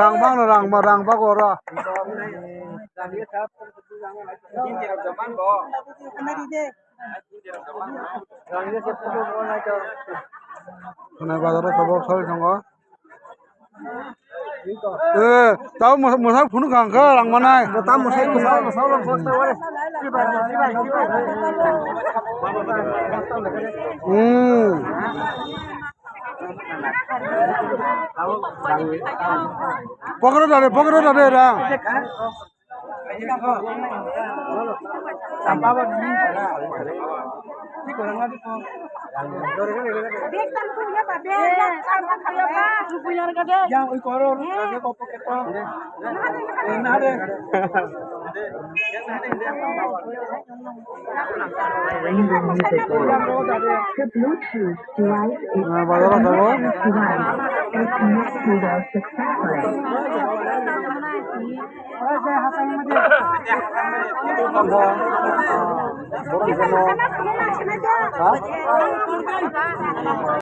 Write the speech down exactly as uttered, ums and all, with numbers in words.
Rang bang no rang ba rang ba gora. Khwnai bazaro tabok soi thango. Eh, tao mwsa phunu khang kha rang manai. Tao mwsa phunu khang kha rang manai. Hmm. Pokro dare, pokro dare rang.